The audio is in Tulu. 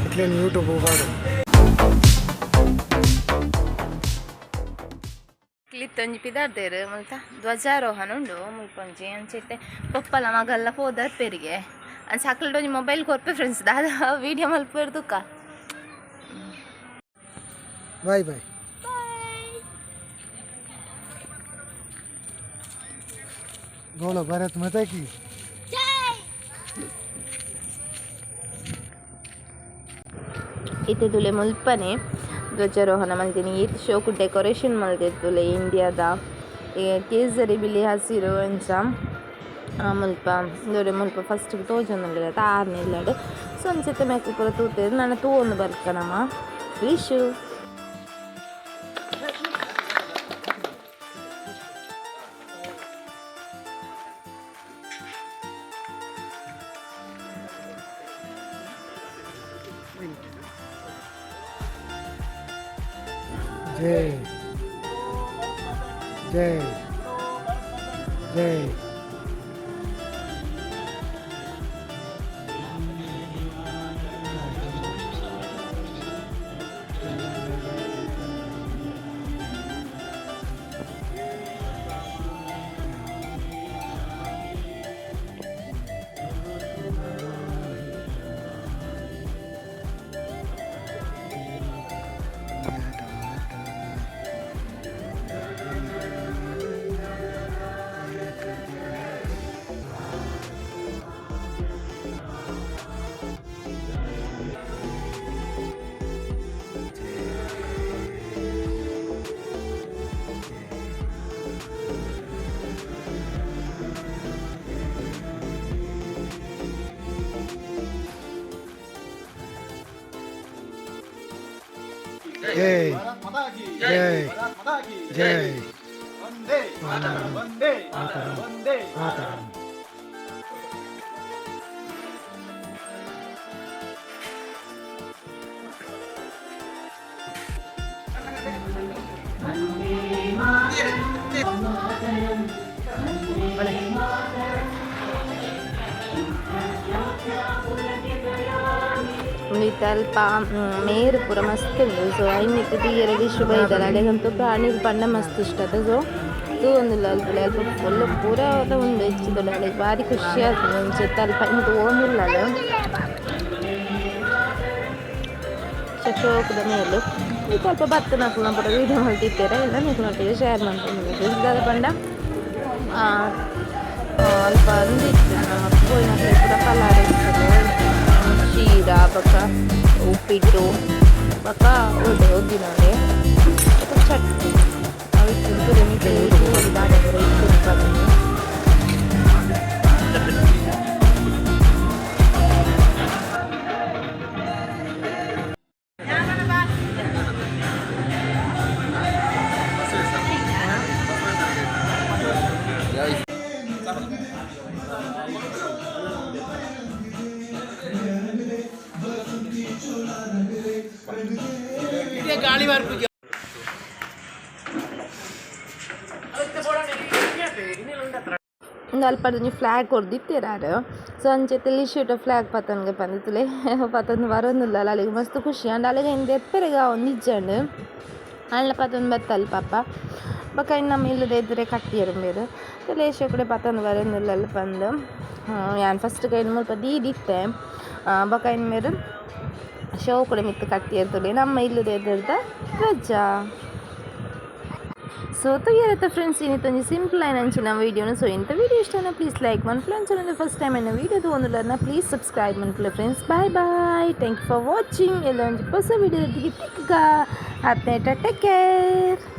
ಇಟ್ಲೇನು ಯೂಟ್ಯೂಬ್ ಬಾಡು. ಕ್ಲಿತ್ತೊಂಜಿ ಪಿದಾರ್ದೇರು ಮುಲ್ತ ಧ್ವಜಾರೋಹಣ ಉಂಡು ಮುಲ್ಪೊಂಜಿ. ಅಂಚೆತ್ತೆ ಪೊಪ್ಪಲ ಮಗಲ್ಲ ಪೋದರ್ಪೆರಿಗೆ. ಅಂಚ ಅಕ್ಲೆಡ ಒಂಜಿ ಮೊಬೈಲ್ ಕೊರ್ಪೆ ಫ್ರೆಂಡ್ಸ್, ದಾದ ವೀಡಿಯೋ ಮಲ್ಪೇರ್ ತುಕ್ಕ. Bye bye. बोलो भारत माता की. ಇತ್ತೆ ತುಲೆ ಮುಲ್ಪನೆ ಧ್ವಜಾರೋಹಣ ಮಲ್ತಿನಿ. ಈತ್ ಶೋಕು ಡೆಕೋರೇಷನ್ ಮಲ್ತಿರ್ತುಲೆ. ಇಂಡಿಯಾದ ಕೇಸರಿ ಬಿಳಿ ಹಸಿರು ಅಂಚ. ಮುಲ್ಪ ದೊರೆ ಮುಲ್ಪ ಫಸ್ಟ್ ತೋಜೊಂದುಲ್ಲೆರ್ ಅತ ಆರ್ನ ಇಲ್ಲಡ್. ಸೊ ಅಂಚೆತ್ತೆ ಮೆಕ್ಲ್ ಪೂರ ತೂತೆರ್. ನನ ತೂವೊಂದು ಬರ್ಕ ನಮ ವಿಶು. ಜೈ ಜೈ ಜೈ. ಜೈ ಜೈ ಜೈ. ವಂದೇ ವಂದೇ ವಂದೇ. ಮಾತರಂ. ಉಂದು ಅಲ್ಪ ಮೇರು ಪೂರ ಮಸ್ತ್ ಉಂಡು. ಸೊ ಐನಿತ್ ತೂಯೆರೆ ಶುಭ ಇದ್ದಾರೆ. ಅಡೆಗಂತೂ ಪ್ರಾಣಿಲು ಪಂಡ ಮಸ್ತ್ ಇಷ್ಟ ಅತ. ಸೊ ತೂವೊಂದುಲ್ಲ ಅಲ್ಪ ಅಲ್ಪ ಫುಲ್ ಪೂರ ಉಂಡು ಹೆಚ್ಚಿದೊಲ್ಲ. ಅಡೆಗ್ ಬಾರಿ ಖುಷಿ ಆಪುಂಡು. ಅಂಚೆತ್ತೆ ಅಲ್ಪ ಐನ್ ತೂವೊಂದುಲ್ಲಲ್ ಶೋಕುದ ಮೇಲು. ಈ ಅಲ್ಪ ಬತ್ತಿನಕುಲ್ನ ಪೂರ ವೀಡಿಯೋ ಮಲ್ತಿತ್ತೆರ್. ಎಲ್ಲ ನಿಕಲ್ನೊಟ್ಟಿಗೆ ಶೇರ್ ಮಲ್ತೊಂದುಲ್ಲೆರ್. ದಾದ ಪಂಡ ಅಲ್ಪ ಉಂದು ಇತ್ತು, ನಮ್ಮ ಪೋಯಿನಕ್ಲೆಗ್ ಪೂರ ಫಲಾರ ಇತ್ತುಂಡು, ಶೀರ ಬೊಕ ಉಪ್ಪಿಟ್ಟು ಬೊಕ ಒಡೆ ಉದ್ದಿನವಡೆ ಬೊಕ ಚಟ್ನಿ ಅವು ಇತ್ತುಂಡು. ತೂಲೆ ಮಿತ್ತ್ ದಾದ ಪೂರ ಇತ್ತುಂಡು ಪಂದ್. ಉಂದು ಅಲ್ಪ ಒಂಜಿ ಫ್ಲಾಗ್ ಕೊರ್ದಿತ್ತೆರ್ ಆರ್. ಸೊ ಅಂಚೆತ್ತೆ ಲಿಶುಟ ಫ್ಲಾಗ್ ಪತೊನ್ಗೆ ಪಂದ್ ತೂಲೆ ಪತೊಂದು ಬರೊಂದುಲ್ಲಲ್. ಅಲೆಗ್ ಮಸ್ತ್ ಖುಷಿ ಆಂಡ ಅಲೆಗ್ ಐನ್ ದೆಪ್ಪೆರೆಗ್ ಆವೊಂದಿಜ್ಜಂಡ್. ಆಂಡ ಪತೊಂದು ಬತ್ತಲ್ ಪಾಪ. ಬೊಕ ಐನ್ ನಮ ಇಲ್ಲದ ಎದುರೇ ಕಟ್ಟಿಯೆರ್ ಉಂಬೆರ್. ಲೇಶ್ ಕೂಡೆ ಪತೊಂದು ಬರೊಂದುಲ್ಲಲ್ ಪಂದ್. ಯಾನ್ ಫಸ್ಟ್ ಐನ್ ಮುಲ್ಪ ದೀದಿತ್ತೆ. ಬೊಕ ಐನ್ ಮೇರ್ ಶೋಕುಡೆ ಮಿತ್ತ್ ಕಟ್ಟಿಯೆರ್. ತೂಲೆ ನಮ್ಮ ಇಲ್ಲದ ಎದುರುದ ಧ್ವಜ. ಸೊ ತೂಯರತ್ತ ಫ್ರೆಂಡ್ಸ್, ಇನಿತ ಒಂಜಿ ಸಿಂಪಲ್ ಆಯಿನಂಚಿನ ವೀಡಿಯೋನು. ಸೊ ಇಂಥ ವೀಡಿಯೋ ಇಷ್ಟನ ಪ್ಲೀಸ್ ಲೈಕ್ ಮನ್ಪುಲೆ. ಅಂಚನೆ ಫಸ್ಟ್ ಟೈಮ್ ಎನ್ನ ವೀಡಿಯೋ ತೂವೊಂದುಲ್ಲರ್ನ ಪ್ಲೀಸ್ ಸಬ್ಸ್ಕ್ರೈಬ್ ಮನ್ಪುಲೆ friends. Bye bye, thank you for watching. ಎಲ್ಲ ಒಂಜಿ ಹೊಸ ವೀಡಿಯೋ ತಿಕ್ಕ. Happy, take care.